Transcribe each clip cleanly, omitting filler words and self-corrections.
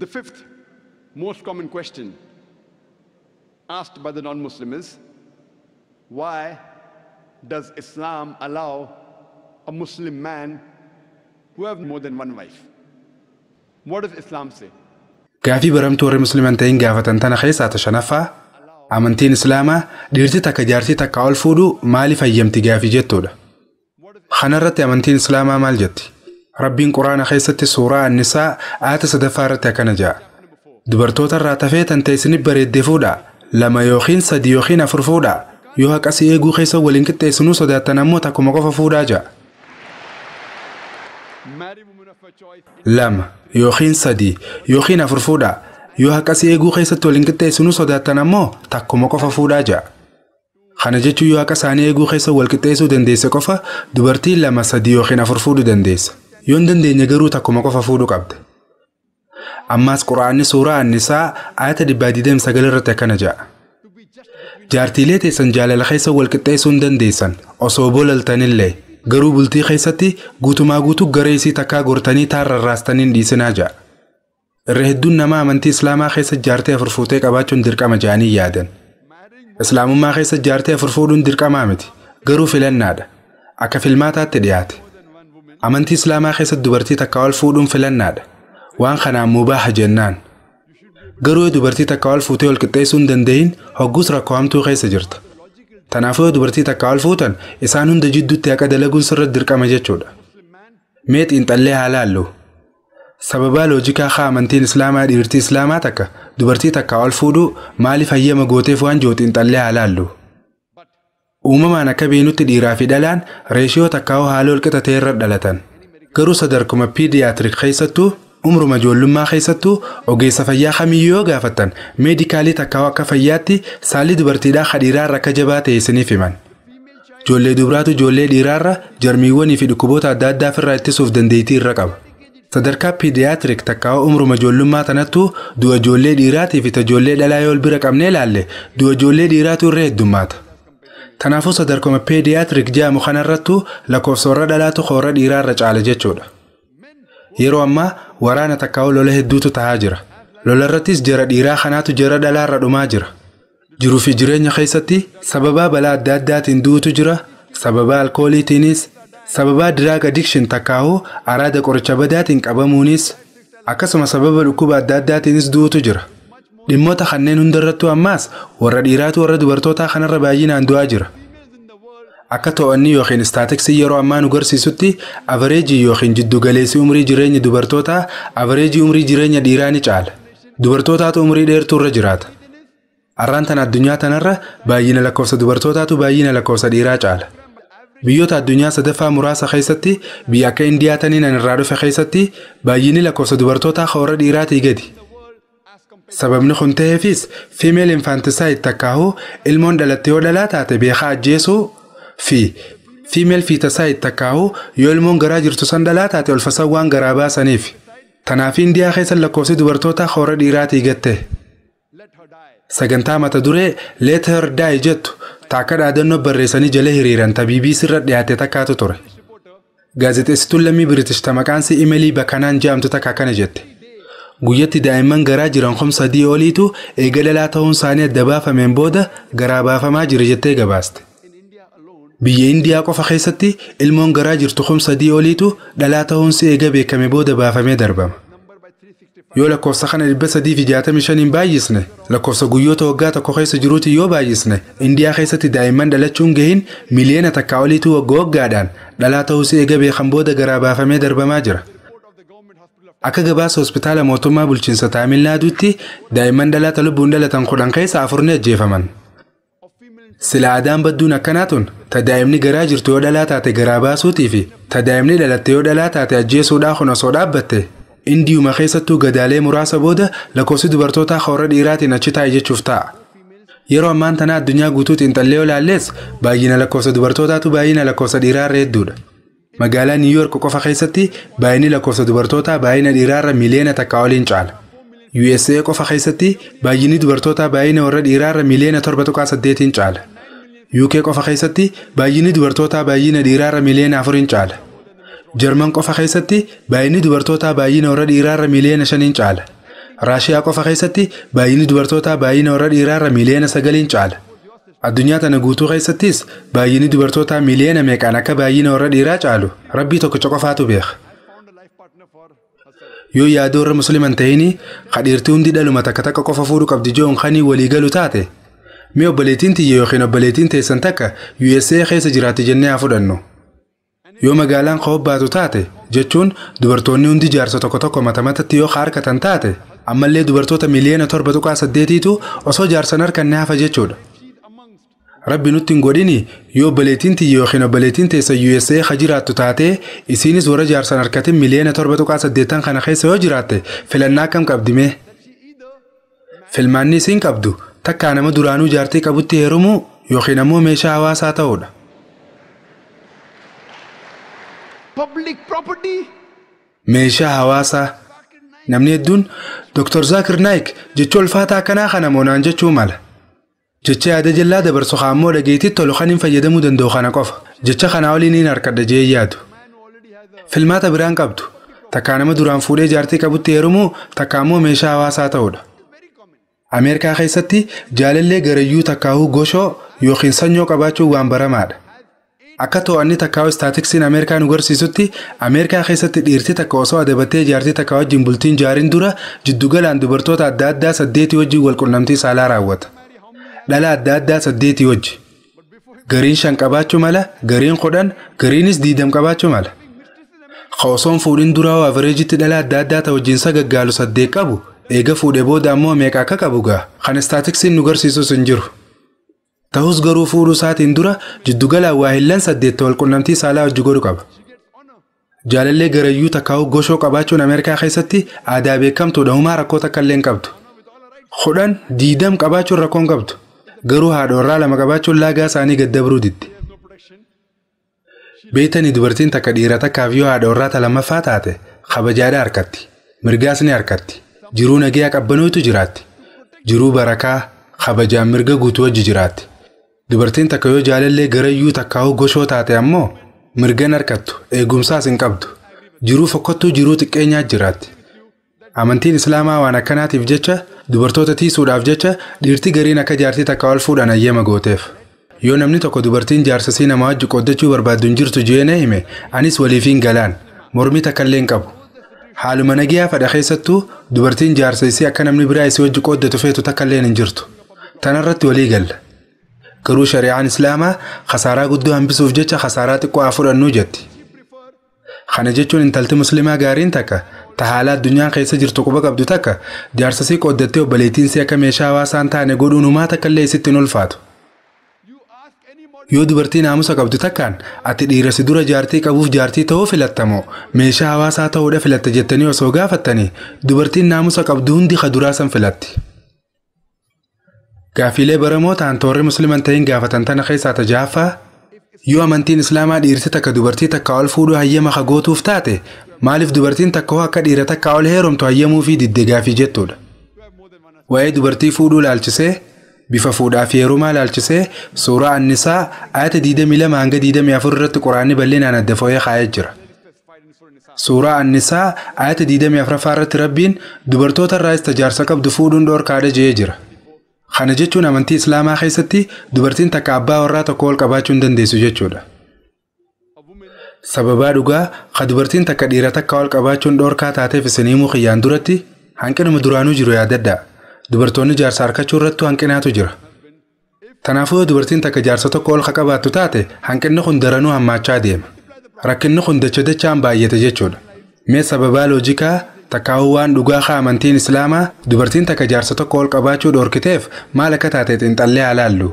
The fifth most common question asked by the non-Muslim is, why does Islam allow a Muslim man who have more than one wife? What does Islam say? Gaafii baramtuu warri Musliman ta'in gaafatan tana keessaa ta shanaffaa, amantiin Islaamaa dhiirti takka jaartii takka ol fuudhuu maaliif hayyamti gaafii jettuudha. Kanarratti amantiin Islaamaa maal jetti? Rabbiin Quraana keessatti suuraa Annisaa aayata 3ffaa irratti akkana jedha. Dubartoota irraa tafee tan ta'e isinif bareeddee fuudhaa. 2 yookiin 3 yookiin 4 fuudhaa. Yoo haqasii eeguu keessa waliin qixxeessinuu sodaattan ammoo takkuma qofa fuudhaa jedha. 2 yookiin 3 yookiin 4 fuudhaa. Yoo haqasii eeguu keessatti waliin qixxeessinuu sodaattan ammoo takkuma qofa fuudhaa jedha. Kana jechuun yoo haqa isaanii eeguu keessa wal qixxeessuu dandeesse qofa dubartiin 2, 3 yookiin 4 fuudhuu dandeessa. Yoo hin dandeenye garuu takkuma qofa fuudhuu qabda. Ammaas Quraanni suuraa Annisaa aayata 129 irratti akkana jedha. Jaartiilee teessan jaalala keessa wal qixxeessuu hin dandeessan osoo bolaltanillee garuu bultii keessatti guutumaa guutuu gara isii takkaa gortanii taarrarraastanii hin dhiisinaa jedha. Irra hedduun nama amantii Islaamaa keessa jaartii 4 fuutee qabaachuun dirqama jedhanii yaadan. Islaamummaa keessa jaartii 4 fuudhuun dirqamaa miti, garuu filannaadha. Akka filmaataatti dhiyaate. Amantii Islaamaa keessa dubartii takka ol fuudhuun filannaadha. Waan kanaan mubaaha jennaan. Garuu yoo dubartii takka ol fuutee ol qixxeessuu hin danda'in hogguus rakkoo hamtuu keessa jirta. Kanaafuu yoo dubartii takka ol fuutan isaan hunda jidduutti haqa dalaguun sirra dirqama jechuudha. Mee xiinxallee haa laallu. Sababaa loojikaa haa amantiin Islaamaa dhiirtii Islaamaa takka dubartii takka ol fuudhuu maaliif hayyama gooteef waan jiru xiinxallee haa laallu. Uumamaan akka beenutti dhiiraa fi dhalaan reeshiyoo takkaa'uu haala wal qixa ta'e irra dhalatan. Garuu sadarkuma pediatric keessattuu umruma ijoollummaa keessattuu ogeessa fayyaa kamiyyuu yoo gaafattan meedikaalii takkaa'uu akka fayyaatti saalli dubartiidhaa ka dhiiraarra akka jabaa ta'e isiniif himan. Ijoollee dubaraatu ijoollee dhiiraarra jarmiiwwanii fi dhukkuboota adda addaa ofirraa ittisuuf dandeettii irra qaba. Sadarkaa pediatric takkaa'uu umruma ijoollummaa tanattuu du'a ijoollee dhiiraatii fi ijoollee dhalaa yoo bira qabnee ilaalle du'a ijoollee dhiiraatu irra heddummaata. Kanaafuu sadarkuma pediatric jedhamu kanarrattuu lakkoofsa warra dhalaatu warra dhiiraarra caala jechuudha. Yeroo ammaa waraana takkaa'uu lola hedduutu tahaa jira. Lolarrattis jara dhiiraa kanaatu jara dhalaarra dhumaa jira. Jiruu fi jireenya keessatti sababaa balaa adda addaatiin du'utu jira, sababaa alkooliitiinis, sababaa drug addiction takkaa'uu araada qoricha badaatiin qabamuunis, akkasuma sababa dhukkuba adda addaatiinis du'utu jira. Dhimmoota kanneen hundarrattuu ammaas warra dhiiraatu warra dubartootaa kanarra baay'inaan du'aa jira. Akka to'annii yookiin istaatiksii yeroo ammaa nu garsiisutti avareejii yookiin jiddugaleessi umrii jireenya dubartootaa avareejii umrii jireenya dhiiraa ni caala. Dubartootaatu umrii dheertuu irra jiraata. Arraan tana addunyaa tanarra baay'ina lakkoofsa dubartootaatu baay'ina lakkoofsa dhiiraa caala. Biyyoota addunyaa sadaffaa muraasa keessatti biyya akka Indiyaa taniin an irraa dhufe keessatti baay'inni lakkoofsa dubartootaa warra dhiiraatii gadi. Sababni kun ta'eefis female infanticide takkaa'uu ilmoon dhalatte yoo dhalaa taate beekaa ajjeesuu fi female feticide takkaa'uu yoo ilmoon garaa jirtu san dhalaa taate olfasan waan garaa baasaniif. Kanaaf Indiyaa keessa lakkoofsi dubartootaa warra dhiiraatii gatte. Sagantaa mata duree Let Her Die jettu taakka dhaadannoo barreessanii jala hiriiran ta BBC irra dhiyaate takkaatu ture. Gaazexeessituun lammii Biriitish ta maqaan isii Imelii Bakanaan jedhamtu takka akkana jette. Guyyatti daa'imman garaa jiran 3,000 oliitu eega dhalaa ta'uun isaanii adda baafameen booda garaa baafamaa jira jettee gabaaste. Biyya Indiyaa qofa keessatti ilmoon garaa jirtu 3,000 oliitu dhalaa ta'uun si eega beekame booda baafamee darbama. Yoo lakkoofsa kana 365 baay'isne lakkoofsa guyyoota waggaa tokko keessa jiruuti yoo baay'isne Indiyaa keessatti daa'imman dhalachuun gahin miliyoona 1 oliitu waggaa waggaadhaan dhalaa ta'uu si eega beekan booda garaa baafamee darbamaa jira. Akka gabaasa hospitaala mootummaa bulchiinsa Taamil Naaduutti daa'imman dhalaata lubbuun dhalatan 10 keessa 4 ni ajjeefaman. Sila aadaan badduun akkanaa tun ta daa'imni garaa jirtu yoo dhalaa taate garaa baasuutii fi ta daa'imni dhalatte yoo dhalaa taate ajjeesuudhaa kun osoo dhaabbatte Indiyuma keessattuu gadaalee muraasa booda lakkoofsi dubartootaa warra dhiiraatiin achi taa'e jechuuf ta'a. Yeroo ammaan tana addunyaa guutuu xiinxallee yoo ilaalles baay'ina lakkoofsa dubartootaatu baay'ina lakkoofsa dhiiraarra hedduudha. Magaalaa Niw Yoork qofa keessatti baay'inni lakkoofsa dubartootaa baay'ina dhiiraarra miliyoona 1 oliin caala. USA qofa keessatti baay'inni dubartootaa baay'ina warra dhiiraarra miliyoona 7.8 caala. UK qofa keessatti baay'inni dubartootaa baay'ina dhiiraarra miliyoona 4 caala. Jarman qofa keessatti baay'inni dubartootaa baay'ina warra dhiiraarra miliyoona 5 caala. Raashiyaa qofa keessatti baay'inni dubartootaa baay'ina warra dhiiraarra miiliyoona 9 caala. Addunyaa tana guutuu keessattis baay'inni dubartootaa miiliyoona meeqaan akka baay'ina warra dhiiraa caalu Rabbii tokkicha qofaatu beeka. Yoo yaada warra musliman ta'ini kadhiirtii hundi dhaluma takka takka qofa fuudhu qabdi joon kanii walii galu taate mee obboleettiin tiyya yookiin obboleettiin teessan takka USA keessa jiraatti jennee haa fudhannu. Yoo magaalaan qoobbaatu taate jechuun dubartoonni hundi jaarsa tokko tokko mata matatti yoo harkatan taate ammallee dubartoota miiliyoona 7.8tu osoo jaarsan harkanne hafa jechuudha. Rabbi nutti hin godhini yoo obboleettiin tiyya yookiin obboleettiin teessa USA ka jiraattu taate isiinis warra jaarsan harkatin miiliyoona 7.8 kana keessa yoo jiraatte filannaa akkam qabdi mee? Filmaanni isiin qabdu takkaa nama duraanuu jaartii qabutti heerumuu yookiin ammoo meeshaa hawaasaa ta'uudha. Public property. Meeshaa hawaasaa. Namni hedduun Dr. Zakir Naik jecha ulfaataa akkanaa kana moonaan jechuu mala. Jecha yaada jallaa dabarsu ammoo dhageettii tolu kan hin fayyadamuu danda'u kana qofa. Jecha kanaa oliin hin harkadha jee yaadu. Filmaata biraan qabdu. Takkaa nama duraan fuudhee jaartii qabutti heerumuu takkaa ammoo meeshaa hawaasaa ta'uudha. Ameerikaa keessatti jaalallee garayyuu takkaahuu goshoo yookiin sanyoo qabaachuun waan baramaadha. Akka to'anni takkaa'u istaatiksiin Ameerikaa nu garsiisutti Ameerikaa keessatti dhiirti takka osoo adabattee jaartii takka wajjin bultiin jaariin dura jiddugalaan dubartoota adda addaa 8 wajjin walqunnamtii saalaa raawwata. Dhala adda addaa 8 wajji. Gariin 5 qabaachuu mala, gariin 10, gariinis 20 qabaachuu mala. Osoon fuudhin duraa averaajitti dhala adda addaa ta wajjin sagaggaalu 8 qabu eega fuudhee booda ammoo meeqa akka qabu gaa kan istaatiksiin nu garsiisus hin jiru. Ta'us garuu fuudhuu isaatiin dura jiddugalaan waa hillan 8 walqunnamtii saalaa hojii godhu qaba. Jaalallee garayyuu takkaa'u goshoo qabaachuun Ameerikaa keessatti aadaa beekamtuudha humaa rakkoo takka illee hin qabdu. 10 20 qabaachuun rakkoo hin qabdu. Garuu haadha warraa 2 qabaachuun laagaa isaanii gad dabruu diddi. Beektanii dubartiin takka dhiira takkaaf yoo haadha warraa ta lammaffaa taate kabajaadha harkatti. Mirgaas ni harkatti. Jiruu nagayaa qabbanootu jiraatti. Jiruu barakaa kabajaan mirga guutuu wajji jiraatti. Dubartiin takka yoo jaalallee garayyuu takkaa'u goshoo taate ammoo mirgan harkattu eegumsaas hin qabdu. Jiruu fokkottuu jiruu xiqqeenyaa jiraatti. Amantiin Islaamaa waan akkanaatiif jecha dubartoota tiisuudhaaf jecha dhiirti gariin akka jaartii takka ol fuudhan hayyama gooteef. Yoo namni tokko dubartiin jaarsasii nama wajji qooddachuu barbaaddu hin jirtu jeene hime anis waliif hin galaan mormii takka illee hin qabu. Haaluma nagayaa fadha keessattuu dubartiin jaarsa isii akka namni biraa isii wajji qooddatu feetu takka illee hin jirtu. Tanarratti walii galla. Garuu shari'aan Islaamaa khasaaraa guddoo hambisuuf jecha khasaaraa xiqqoo haa fudhannuu jetti. Kana jechuun intalti musliimaa gaariin takka ta haala addunyaan keessa jirtu quba qabdu takka jaarsasii qooddattee obboleettiin akka meeshaa hawaasaa hin taane godhuun humaa takka illee isitti hin ulfaatu. Yoo dubartii naamusa qabdu takkaan ati dhiira si dura jaartii qabuuf jaartii ta'uu filattamoo meeshaa hawaasaa ta'uudha filatta jettanii osoo gaafattanii dubartiin naamusa qabdu hundi kaduraa san filatti. Gaafiilee baramoo ta'an toorri musliman ta'in gaafatan tana keessaa tajaaffaa yoo amantiin Islaamaa dhiirti takka dubartii takka ol fuudhuu hayyama hagootuuf taate maaliif dubartiin takka hoo akka dhiira takka ol heerumtu hayyamuu fi didde gaafii jettuudha. Waa'ee dubartii fuudhuu laalchisee bifa fuudhaa fi heerumaa laalchisee suuraa Annisaa ayata 22 hanga 24 irratti Quraanni bal'inaan adda foo'ee kaa'ee jira. Suuraa Annisaa ayata 24 irratti Rabbiin dubartoota irraas tajaarsa qabdu fuudhuun dhoorkaadha jedhee jira. Kana jechuun amantii Islaamaa keessatti dubartiin takka abbaa warraa tokko ol qabaachuu hin dandeessu jechuudha. Sababaa dhugaa ka dubartiin takka dhiira takka ol qabaachuun dhoorkaa taateef isin himuu kiyyaan duratti hanqinuma duraanuu jiru yaadadhaa. Dubartoonni jaarsa harkachuu irrattuu hanqinaatu jira. Kanaafuu yoo dubartiin takka jaarsa tokko ol qabaattu taate hanqinni kun daranuu hammaachaa deema. Rakkinni kun dacha dachaan baay'ate jechuudha. Mee sababaa loojikaa takkaa'uu waan dhugaa haa amantiin Islaamaa dubartiin takka jaarsa tokko ol qabaachuu dhoorkiteef maal akka taate xiinxallee haa laallu.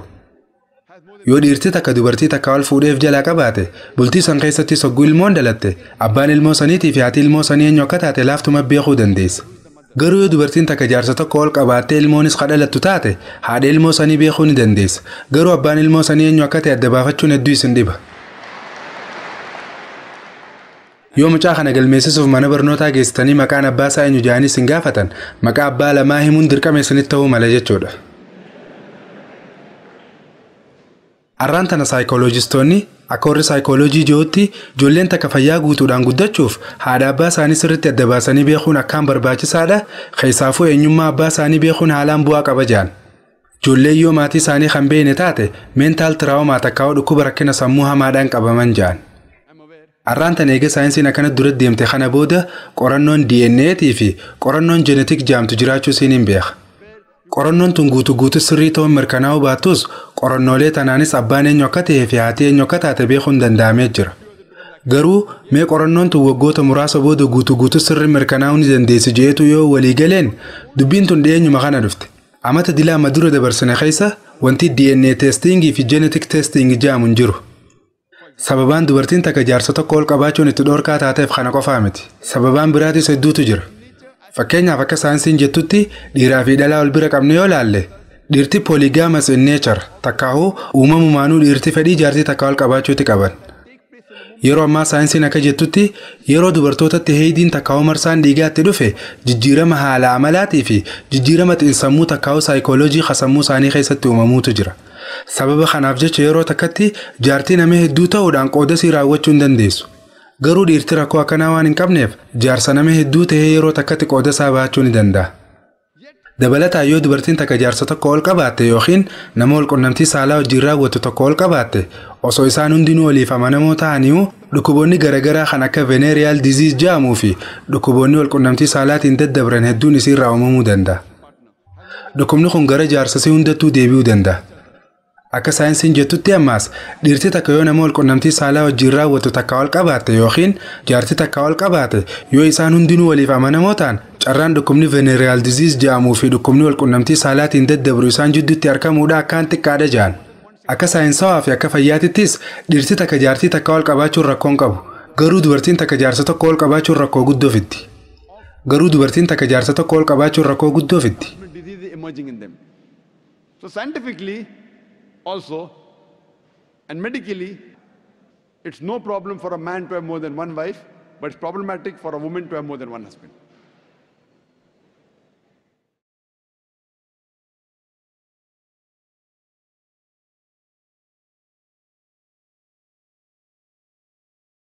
Yoo dhiirti takka dubartii takka ol fuudheef jalaa qabaate bultii san keessatti sogguu ilmoon dhalatte abbaan ilmoo saniitii fi haati ilmoo sanii eenyu akka taate laaftuma beekuu dandeessa. Garuu yoo dubartiin takka jaarsa tokko ol qabaattee ilmoonis kadhalattu taate haadha ilmoo sanii beekuu ni dandeessa. Garuu abbaan ilmoo sanii eenyu akka ta'e adda baafachuun hedduu isin dhiba. Yoo mucaa kana galmeessisuuf mana barnootaa geessitanii maqaan abbaa isaa eenyu jedhanii isin gaafatan maqaa abbaa lamaa himuun dirqama isinitti ta'uu mala jechuudha. Arraan tana saayikolojistoonni Akka warri saayikooloojii jirutti ijoolleen takka fayyaa guutuudhaan guddachuuf haadha abbaa isaanii sirriitti adda baasanii beekuun akkaan barbaachisaadha. Keessaafuu eenyummaa abbaa isaanii beekuun haalaan bu'aa qaba jedhan. Ijoolleen yoo maatii isaanii kan beekne taate mental trauma takkaa'uu dhukkuba rakkina sammuu hamaadhaan qabaman jedhan. Har'aan tan eega saayinsiin akkana dura deemte kana booda qorannoon DNAtii fi qorannoon genetic jaamtu jiraachuu isiin hin beeka. Qorannoon tun guutuu guutuu sirrii ta'uun mirkanaa'uu baattus qorannoolee tanaanis abbaan eenyu akka ta'ee fi haati eenyu akka taate beekuun danda'amee jira. Garuu mee qorannoon tun waggoota muraasa booda guutuu guutuu sirrii mirkanaa'uu ni dandeessi jeetu yoo walii galeen dubbiin tun dhiyeenyuma kana dhufte. Amata dilaa amma dura dabarsine keessa wanti DNA testingii fi genetic testing jedhamu hin jiru. Sababaan dubartiin takka jaarsa tokko ol qabaachuun itti dhoorkaa taateef kana qofaa miti. Sababaan biraatis hedduutu jira. Fakkeenyaaf akka saayinsiin jettutti dhiiraa fi dhalaa wal bira qabne yoo laalle dhiirti polygamous in nature takkaahuu uumamumaanuu dhiirti fedhii jaartii takka ol qabaachuutti qaban. Yeroo ammaa saayinsiin akka jettutti yeroo dubartootatti heeyidiin takkaa'uu marsaan dhiigaatti dhufe jijjiirama haala amalaatii fi jijjiirama xiinsammuu takkaa'uu saayikooloojii sammuu isaanii keessatti uumamuutu jira. Sababa kanaaf jecha yeroo takkatti jaartii nama hedduu ta'uudhaan qoodasii raawwachuu hin dandeessu. Garuu dhiirti rakkoo akkanaa waan hin qabneef jaarsa nama hedduu ta'ee yeroo takkatti qoodasaa baachuu ni danda'a. Dabalataan yoo dubartiin takka jaarsa tokko ol qabaatte yookiin nama wal qunnamtii saalaa wajjin raawwatu tokko ol qabaatte osoo isaan hundinuu waliif amanamoo ta'aniiru dhukkuboonni garaagaraa kan akka venereal disease jedhamuu fi dhukkuboonni wal qunnamtii saalaatiin daddabran hedduun isiirraa uumamuu danda'a. Dhukkubni kun gara jaarsasii hundattuu deebi'uu danda'a. Akka saayinsiin jettutti ammaas dhiirti takka yoo nama wal qunnamtii saalaa wajjin raawwatu takka ol qabaatte yookiin jaartii takka ol qabaate yoo isaan hundinuu waliif amanamoo ta'an carraan dhukkubni venereal disease jedhamuu fi dhukkubni wal qunnamtii saalaatiin daddabru isaan jidduutti argamuudha akkaan xiqqaadha jedhan. Akka saayinsawaa fi akka fayyaatittis dhiirti takka jaartii takka ol qabaachuun rakkoo hin qabu. Garuu dubartiin takka jaarsa tokko ol qabaachuun rakkoo guddoo fiddi. Garuu dubartiin takka jaarsa tokko ol qabaachuun rakkoo guddoo fiddi. Disease emerging in them. So scientifically also and medically, it's no problem for a man to have more than one wife, but it's problematic for a woman to have more than one husband.